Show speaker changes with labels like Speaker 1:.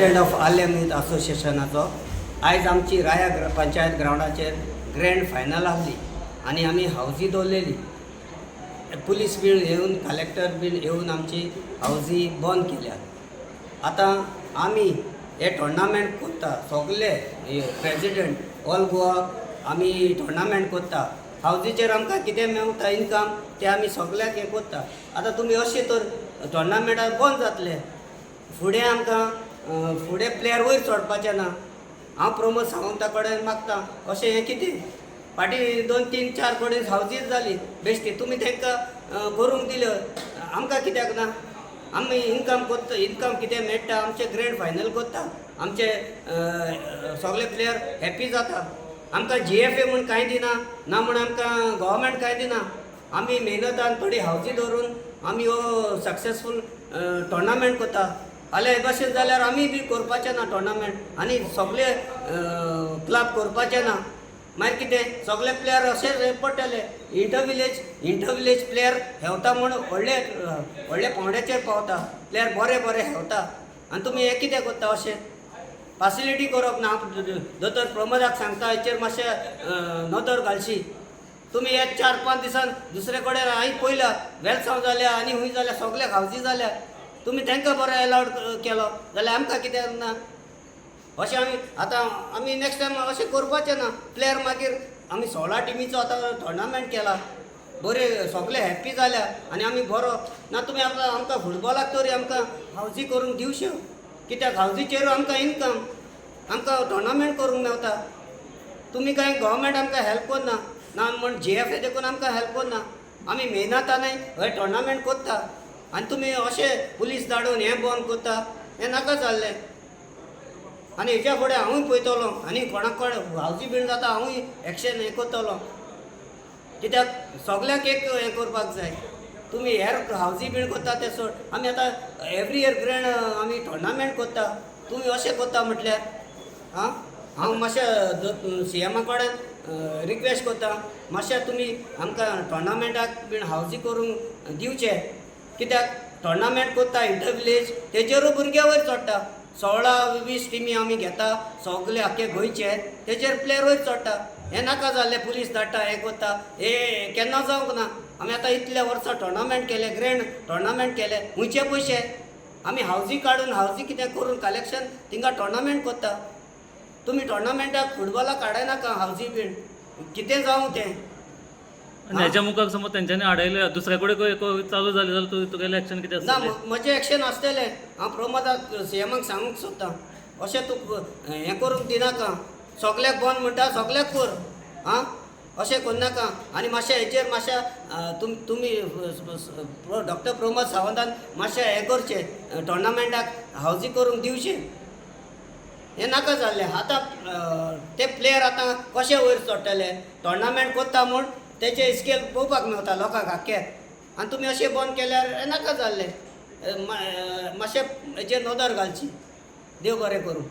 Speaker 1: President of Arlem youth असोसिएशनाचो. आयज आमची राया पंचायत ग्रावंडाचेर ग्रँड फायनल आहली आनी आमी हावजी दवरलेली. पुलीस बीन येवन, कलेक्टर बीन येवन आमची हावजी बंद केल्या. आतां आमी हे टोर्नामेंट कोत्ता, सगले प्रेसिडेंट ऑल गोवा आमी टोर्नामेंट कोत्ता. हावजीचेर आमकां कितें मेवता इनकम, तें आमी सगल्याक हें कोत्ता. आतां तुमी अशें तर टोर्नामेंटाक बंद जातले. फुडें आमकां फुडें प्लेयर वयर चडपाचें ना. हांव प्रमोद सावंता कडेन मागता, अशें हें कितें फाटीं दोन तीन चार कडेन हावजीच जाली बेश्टी. तुमी तांकां करूंक दिल्यो, आमकां कित्याक ना? आमी इनकम कोत्ता, इनकम कितें मेळटा, आमचे ग्रँड फायनल कोत्ता, आमचे सगळे प्लेयर हॅप्पी जाता. आमकां जीएफए म्हूण कांय दिना, ना म्हूण आमकां गव्हर्मेंट कांय दिना. आमी मेहनतान थोडी हावजी दवरून आमी हो सक्सेसफूल टोर्नामेंट कोत्ता. जाल्यार हे भाशेन जाल्यार आमी बी करपाचें ना टोर्नामेंट आनी सगळे क्लब करपाचें ना. मागीर कितें, सगळे प्लेयर अशेच पडटले. इंटर विलेज प्लेयर हेवता म्हूण व्हडले व्हडले पावंड्याचेर पावता. प्लेयर बरे बरे हेवता आनी तुमी हें कितें करता अशें? फासिलिटी करप ना. दोतोर प्रमोदाक सांगता, हेचेर मातशें नदर घालशी तुमी. हे 4-5 दिसान दुसरे कडेन हांवें पळयल्या, वेलसांव जाल्या आनी खूंय जाल्या, सगल्याक हावजी जाल्या. तुमी तांकां बरो एलावड केलो जाल्यार आमकां कित्याक ना अशें? आमी आतां आमी नेक्स्ट टायम अशें करपाचें ना. प्लेयर मागीर आमी 16 टिमीचो आतां टोर्नामेंट केला, बरे सगळे हॅप्पी जाल्या आनी आमी बरो ना. तुमी आमकां आमकां फुटबॉलाक तरी आमकां हावजी करूंक दिवच्यो, कित्याक हावजीचेर आमकां इनकम, आमकां टोर्नामेंट करूंक मेवता. तुमी कांय गव्हर्मेंट आमकां हेल्प करना, ना म्हण जीएफए देखून आमकां हेल्प करना. आमी मेहनतानय हे टोर्नामेंट करता आनी तुमी अशे पुलीस धाडून हें बंद करता, हें नाका जाल्लें. आनी हेच्या फुडें हांवूय पळयतलो आनी कोणाक कोण हावजी बीन जाता, हांवूय एक्शन हें करतलो, कित्याक सगल्यांक एक हें करपाक जाय. तुमी हेर हावजी बीन करता तें सोड, आमी आतां एवरी इयर ग्रँड आमी टोर्नामेंट करता, तुमी अशें करता म्हटल्यार आं. हांव मातशें सीएमा कडेन रिक्वेस्ट करता, मातशें तुमी आमकां टोर्नामेंटाक बीन हावजी करूंक दिवचे, कित्याक टोर्नामेंट करता इंटर विलेज, तेजेरूय भुरगे वयर चडटा. 16-20 टिमी आमी घेता सगले आख्खे गोंयचे, तेजेर प्लेयर वयर चडटा. हें नाका जाल्लें, पुलीस धाडटा, हें करता, हें केन्ना जावंक ना. आमी आतां इतले वर्सां टोर्नामेंट केले, ग्रँड टोर्नामेंट केले, खुंयचे पयशे आमी हावजी काडून, हावजी कितें करून कलेक्शन थिंगा टोर्नामेंट करता. तुमी टोर्नामेंटाक फुटबॉलाक काडनाका हावजी बीन, कितें जावं तें.
Speaker 2: आनी हेच्या मुखार समज तेंच्यांनी आडयले, दुसऱ्या कडेन चालू जालें जाल्यार तुगेलें एक्शन कितें
Speaker 1: ना.
Speaker 2: आसतलें?
Speaker 1: म्हजें एक्शन आसतलें. हांव प्रमोदाक, सीएमाक सांगूंक सोदतां, अशें तूं हें करूंक दिनाका. सगल्याक बंद म्हणटा, सगल्याक कर. आं, अशें करनाका. आनी मातशें हेचेर मातशें तुमी डॉक्टर प्रमोद सावंतान मातशें हें करचें, टोर्नामेंटाक हावजी करूंक दिवचें. हें नाका जाल्लें. आतां ते प्लेयर आतां कशे वयर चडटले? टोर्नामेंट करता म्हूण तेचे स्केल पळोवपाक मेवता लोकांक आख्खे आनी तुमी अशें बंद केल्यार हें नाका जाल्लें. मातशें हेचेर नदर घालची. देव बरें करूं.